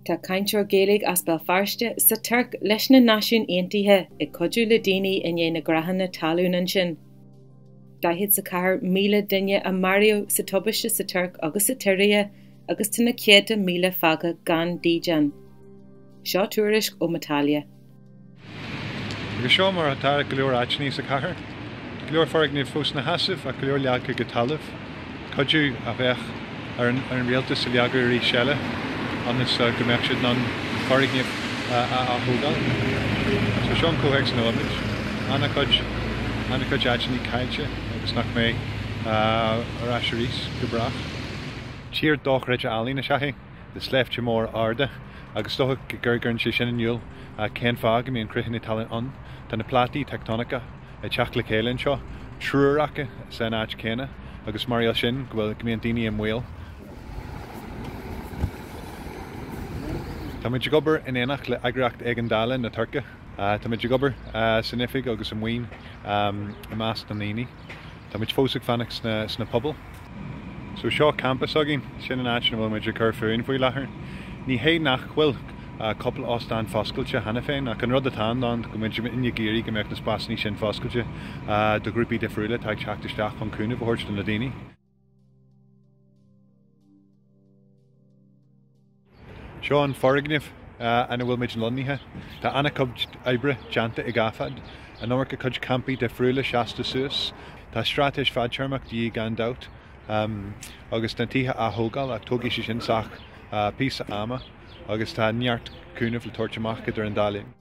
Tá cainteoir Gaeilge as Béal Feirste sa Tuirc leis na Náisiúin Aontaithe ag cuidiú le daoine i ndiaidh na gcreathanna talún ansin. 44,000 duine a maraíodh sa tubaiste sa Tuirc agus sa tSiria agus tá na céadta míle fágtha gan dídean. Seo tuairisc ó Matale. Agus seo mar atá go leor áiteanna sa chathair. Tá go leor foirgnimh fós ina sheasamh ach go leor leagtha go talamh. Cuidiú a bheadh ar an rialtas a leagadh arís eile ionas go mbeadh siad in ann foirgnimh a ath-thógáil. So seo an comhthéacs ina bhfuilimid. An-chuid, an-chuid áiteanna caillte agus nach mbeidh ar ais arís go brách. Tír dochreidte álainn is ea é, le sléibhte móra arda agus is dócha go gcuireann sé sin in iúl cén fáth go mbíonn critheanna talún ann. Tá na plátaí teicteonacha ag teacht le chéile anseo, triúr acu san áit chéanna, agus mar gheall sin go bhfuil, go mbíonn daoine i mbaol. Táimid ag obair in éineacht le Eagraíocht Éigeandála na Tuirce. Táimid ag obair san oifig agus amuigh i measc na ndaoine. Táimid fós ag fanacht sna pobail. So seo campa s'againn, sin an áit ina bhfuil muid ag cur fúinn faoi láthair. Ní hé nach bhfuil cúpla óstán foscailte cheana féin ach an rud atá ann ná go bhfuil muid ag iarraidh go mbeadh na spásanna sin foscailte do ghrúpaí difriúla atá ag teacht isteach chun cúnamh a thabhairt do na daoine. Seo an foirgneamh ina bhfuil muid lonnaithe. Tá an-chuid oibre déanta ag AFAD, an iomarca cuid campaí difriúla seasta suas. Tá straitéis fadtéarmach de dhíth gan dabht agus na tithe á thógáil ach tógfaidh sé sin sách píosa ama agus tá neart cúnamh le tabhairt amach idir an dá linn.